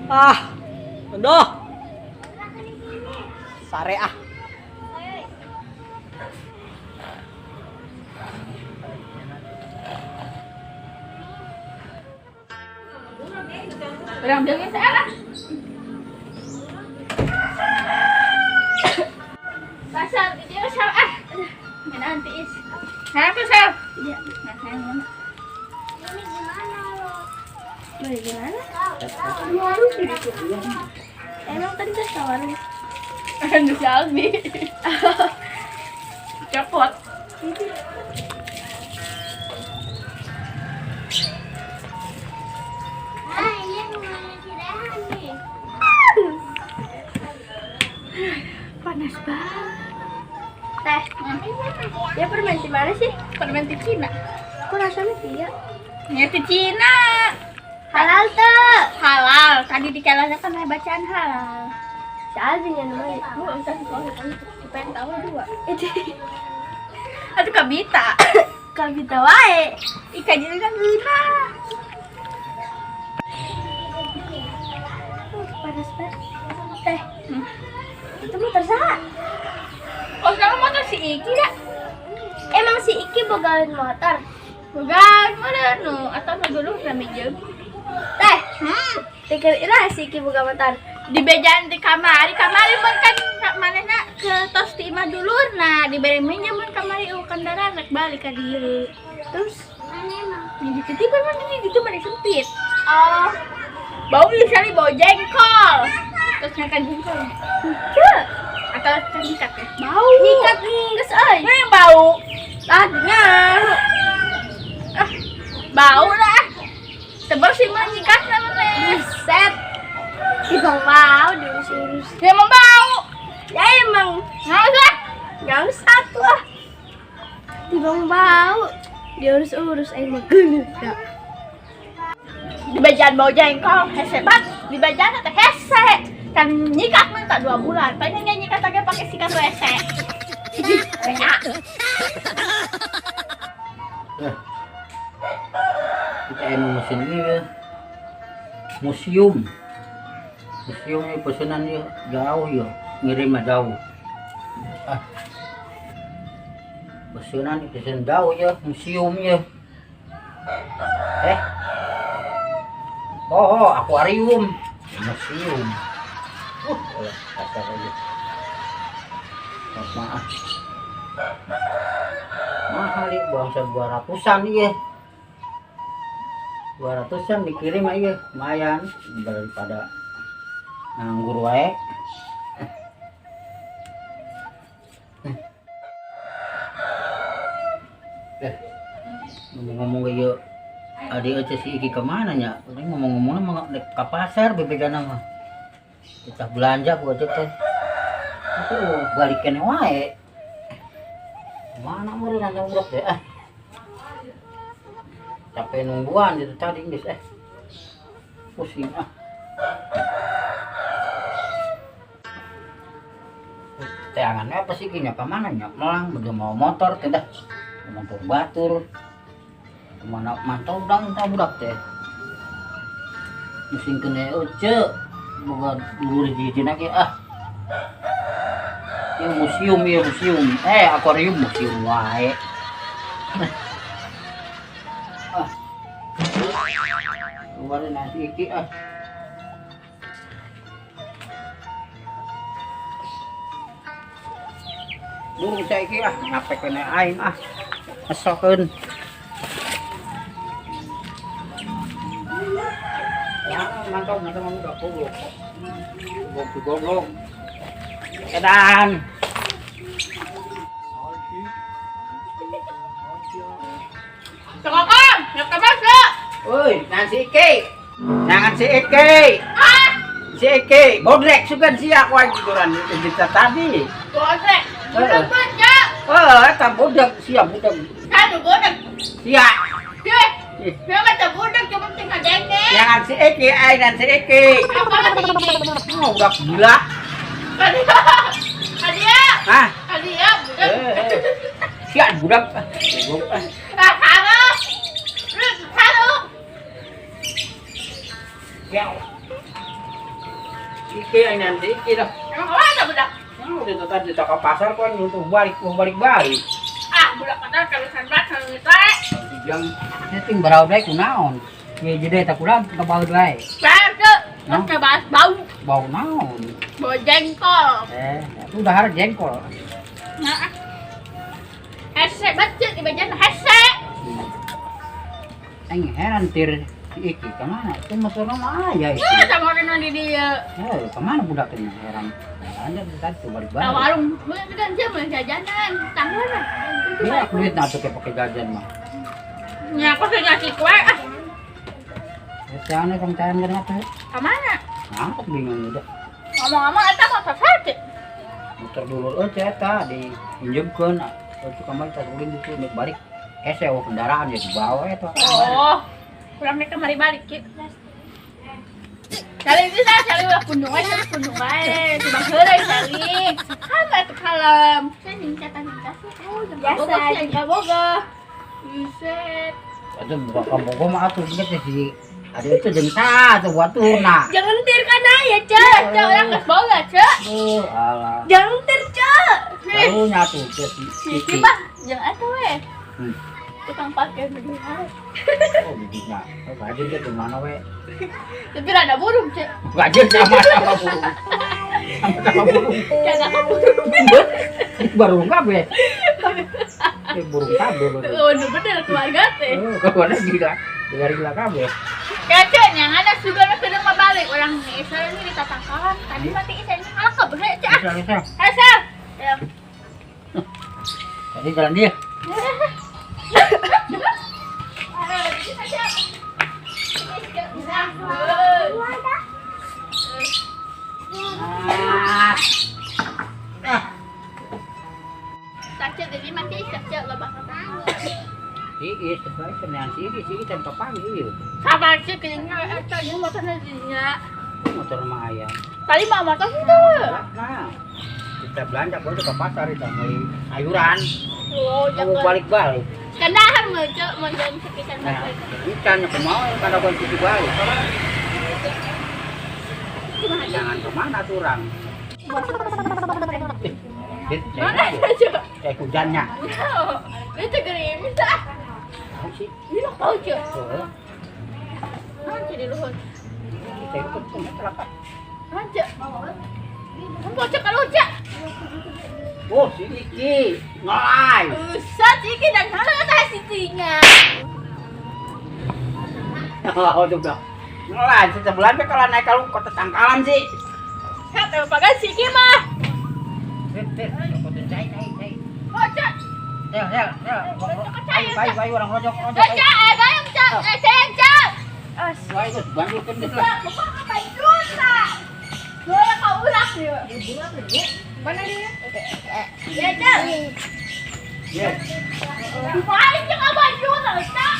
Ah, aduh. Sare ah. Orang bilangnya salah. Pasal dia sal ah. Nanti is. Kenapa sal? Iya, nah, saya mana? Ini gimana lo? Beli gimana? Warung gitu. Emang tadi tuh ke warung. Anu si Albi. Copot. Ah, iya rumahnya si Rehan nih. Panas banget. Teh, ya permen di mana sih? Permen di Cina. Kok rasanya iya? Ya di Cina. Halal tuh. Halal. Tadi di kalanya kan ada bacaan halal. Si Alvin yang namanya. Oh, entah kalau pengen tahu dua. Itu Aduh kabita. kabita wae. Ika jadi kan guna. Panas banget. Teh, itu motor saha? Oh, sekarang motor si Iki ya? Emang si Iki bogain motor? Bukan, mana nu atau nu dulu rame jeung. Teh, pikir ira si Iki boga motor. Di bejaan di kamari, kamari mun kan manehna ke tos ti imah dulurna, dibere minjem mun kamari eueuh kendaraan rek balik ka dieu. Terus, Di ditu kan di ditu bari sempit. oh, Bau sekali bau jengkol. Terus nyakan jengkol. ke Atau kan nyikat ya? Bau. nyikat geus euy. Ini yang bau. Ah, dengar. Ah, bau lah. Tebal sih mah nyikat sama teh. Buset. Emang mau diurus-urus. Ya emang bau. Ya emang Nggak usah. nggak usah tuh ah. Tibang bau. Diurus-urus aing mah geuleuh da. Di bejaan bau jengkol, hese banget. Di bejaan teh hese. Kan nyikat mah tak 2 bulan. Paling nggak nyikat lagi pakai sikat WC. Ya. Eh. Kita emang mesin ini ya. Museum. Museum ini pesanan ya jauh ya, ngirimnya jauh. Ah. Pesanan pesan jauh ya, museum ya. Eh. Oh, oh, akuarium. Museum. Kasar aja. Maaf. Mahal ya, bangsa 200-an iya. 200-an dikirim aja, lumayan daripada nganggur wae. Ngomong-ngomong kayak adik aja si Iki kemana nya? Ini ngomong-ngomongnya mau ke pasar bebedana mah. Kita belanja gua aja teh. Itu balikin wae. Mana mau nanya udah deh ah. Capek nungguan gitu tadi guys eh. Pusing ah. Teangannya apa sih kini kemana nya? Melang udah mau motor tidak. Motor batur. Kemana mantau dang entah budak teh. Pusing kena oce. Boga dulu di sini lagi ah. Ya museum ya museum. Akuarium museum wae. Ah. Keluarin nasi iki ah. Buru saya iki ah, ngapek kena aing ah. Esokeun. Ya, mantap mantap udah goblok. Goblok goblok. Edan. Cokokong, ya masuk. Woi, nanti Iki. Jangan si Iki. Ah, Si Iki, bodrek sugan sia ku aing tiduran kita tadi. bodrek. Budak baca. Eh, eta budak sia budak. Kan budak. Sia. Sia. Sia mah teu budak cuma tinggal denge. Jangan si Iki, aing dan si Iki. Apa si Iki? Oh, budak gila. Kadia. Kadia. Hah? Kadia budak. Sia budak. Goblok. Ah, kamu. Kamu. Ya. Iki aing nanti iki dah. Emang kemana budak? Nah, udah tadi ke pasar kan untuk balik mau balik-balik. Ah, budak kata kalusan banget kalau gitu. Jam ting barau deui kunaon. Ye jadi eta kurang ke bau deui. Bau, terus bahas bau. Bau naon? Bau jengkol. Eh, itu udah harus jengkol. Nah. Hese banget di bagian hese. Aing heran tir si Iki kemana? Itu motornya mah aya itu. Ya, sama orang di dia. Eh, kemana budak ini heran? Anda tadi tuh balik-balik. Nah, warung, bukan kan dia mau jajanan, tanggung lah. Ya, duit nah tuh pakai jajan mah. Ya, aku sudah ngasih kue ah. Ya, aneh kang cayan kan apa? Kemana? Nah, aku bingung udah. Ngomong-ngomong, eta motor sakit. Motor dulur euy eta diinjemkeun. Itu kemarin tas ulin itu nek balik. Sewa kendaraan ya dibawa eta. Oh, kurang nek kemari balik ki. Cali bisa, cali ulah pundung aja, cali pundung aja. Cuma heureuy cali. Kalem atuh kalem. Saya ningkatan ningkat sih. Oh, Biasa, jangka boga. Buset. Atuh buka kabogo mah atuh geus si ada itu jeung saha atuh buat turna. Jangan tir kana ya, Cek. Cek, orang geus boga, Cek. Oh, alah. Jangan tir, Cek. Karunya tuh ke si Si Iki. mah jeung atuh we. Tukang parkir berdua. Oh, bibinya. Oh, gajir ke gimana we? Tapi rada burung, Cek. Gajir sama-sama burung. Sama-sama burung. Jangan apa burung. Burung kabeh. Eh, burung kabeh baru. Oh, bener keluarga teh. Oh, keluarga gila. Gila gila kabeh. Ya, Cek, yang ada juga mah sedang mah balik. Orang Isa ini ditatangkalan. Tadi mati Isa ini kalah kebehe, Cek. Bisa, bisa. Ayo, Sel. Ya. Tadi jalan dia. Ayo, bisa, Cek. Bisa. Ah. Ah. Cek, jadi mati Isa, Cek, lebah ketanggung. Iis, sesuai senean si Iis, si Iis tanpa panggil. Sabar sih, kayaknya eta ieu motornya dinya. Motor mah aya. Tadi mah motor itu. Nah, kita belanja gua ke pasar itu beli sayuran. Oh, Mau jangan. balik-balik. Kendahan mau cek, mau jadi sekitar Nah, ikan aku mau kada gua cuci balik. Jangan kemana tuh orang. Mana cek? Kayak hujannya. Itu gerimis ah. Tahu sih. Ini tahu cek. Heeh. Nah, jadi luhur. Kita itu punya celaka. Nah, cek. Kamu cek kalau cek. Oh, si Iki ngelai. Usah Iki dan mana kata sitinya. Oh, udah. Ngelai sebelah kalau naik kalau kota tangkalan sih. Kata bapak si Iki mah. Tir, kota cai cai cai. Oh, cek. Sel, sel, sel. Ayo, ayo, ayo orang rojok, rojok. Cek, ayo, cek, cek, cek. Wah, itu bandulkeun geus lah. Bapak ngapain juta? Dua kau ulah ya. Mana dia? Ya, cek. Ya. Paling cek apa juta, cek.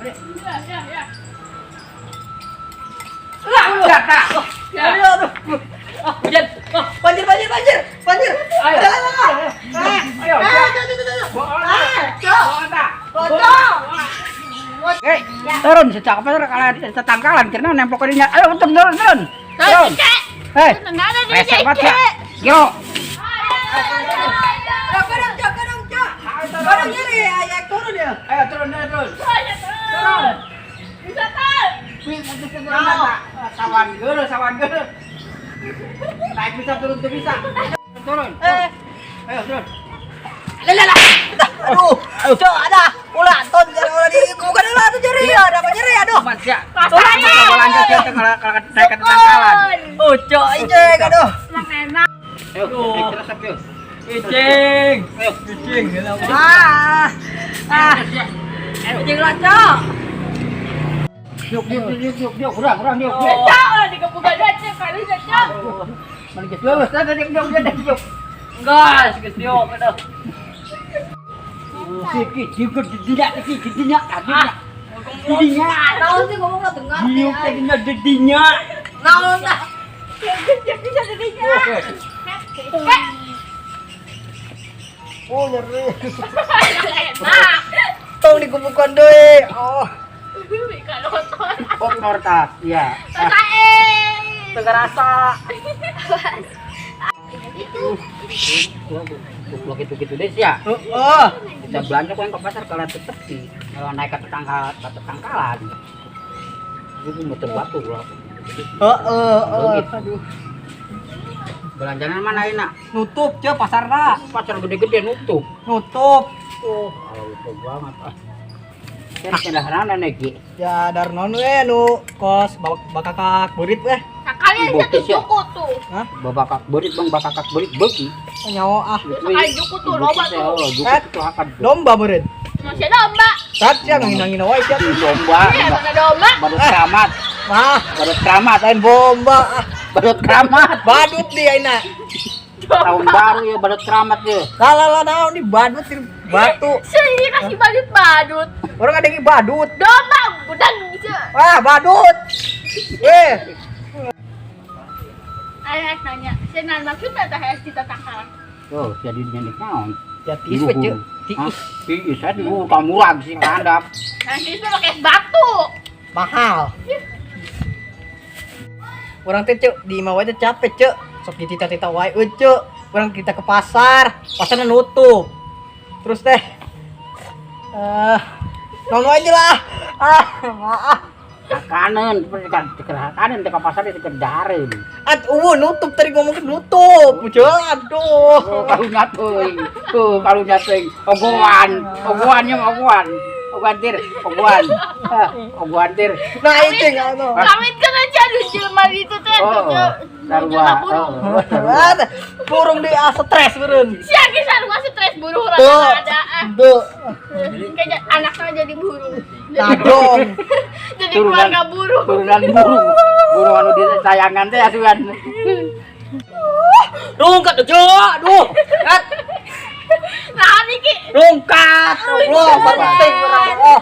Ya, ya, ya. Lah, tak. Ya. Aduh, aduh. Hujan. Banjir, banjir, banjir, banjir. Ayo. Ayo. Hei, turun sejak apa kalau tetangkalan karena nempel ke dinya. Ayo turun, turun, turun. Turun. Hei. Resek banget ya. Yo. Cok, kadang, cok. Kadang nyeri, ayo turun ya. Ayo turun, ayo turun. Turun. Bisa kan? Sawan geuleuh, sawan geuleuh. Naik bisa turun tuh bisa. Turun. Ayo turun. Lah, lah. Aduh, cok ada. Ulah ton ulah di bukan ulah tuh nyeri ada apa nyeri aduh. Mas ya. Belanja sia teh kalau naik ke tetangkalan. Oh, cok iceng aduh. Emang enak. Ayo, naik terus ayo. Iceng. Ayo. Iceng. Ah. Ah. Iceng lah, cok. Yuk, yuk, yuk, yuk, yuk, kurang, kurang, yuk. Cok, dikepukan aja kali cok. Mari geus lulus, tadi yuk, yuk, yuk, yuk. Enggak, geus diok aduh. Siki, juga didinya, iki didinya, didinya. Didinya. Naon sih ngomong lah dengar. Diuk didinya, didinya. Naon tah? Bisa jadinya. Oh, nyeri. Enak. Tong dikumpulkan deui. Oh. Kotor. Kotor tas, iya. Selesai. Teu ngarasa. Itu. Ulah gitu-gitu deh sih ya. Heeh. Kita belanja kok yang ke pasar kalau tetep sih. Kalau naik ke tetangga ke tetangkalan. Itu muter batu lah. Heeh, heeh. Aduh. Belanjaan mana enak? Nutup ce pasarna. Pasar gede-gede nutup. Nutup. Oh, lupa banget ah. Kan kedaharan nih Ki. Ya darnon we nu kos bakakak beurit we. Sekali aja tuh Bokis ya? juku tuh. Hah? Babakak berit bang, bakakak berit beuki. Nyawa ah. Sekali juku tuh loba tuh. Oh, juku Eh. itu akan Domba beurit. Masih domba. Tat sia ngina-ngina wae sia. Domba, Iya, mana domba? badut keramat, Mah, badut keramat, lain bomba ah. badut keramat. Badut dia ina. Tahun baru ya badut keramat ya. Lah lah lah naon di badut di batu. Sini kasih badut-badut. Orang ada yang badut. Domba, budang gitu. Wah, badut. Eh, Ayo nanya, saya nanya maksudnya teh es di tetangga. Tuh, jadi nyendik naon. ya tiis we, Ceu. Hah? Tiis Tiis, saya di luhur kamurag sih kandap. Nanti itu pakai es batu. mahal. Orang teh Ceu, di imah wae teh capek, Ceu. Sok ditita-tita wae euy, Ceu. Orang kita ke pasar, pasarnya nutup. Terus teh eh naon wae aja lah. Ah, maaf. Kanan, seperti kan kanan ke pasar itu kedareun. At eueuh nutup tadi ngomongin nutup. Ceu, aduh. Oh, karunya teuing. Tuh, karunya teuing. Ogoan, ogoannya ogoan. Ogoan tir, ogoan. Ah, ogoan tir. Nah, itu enggak tuh. Kami kan aja lu jelema itu teh Oh, tuh sarua. burung. Oh, sarua. Ah, burung di ah, stres beureun. Sia ge sarua stres buruh Tuh. rada ada ah. Tuh. Kayaknya anaknya jadi burung. Tadong. Jadi Turunan. keluarga burung. Turunan burung. Burung anu disayangan teh asuhan. Rungkat Ceu, aduh. Kat, Nah, niki rungkat. Allah, penting urang. Oh.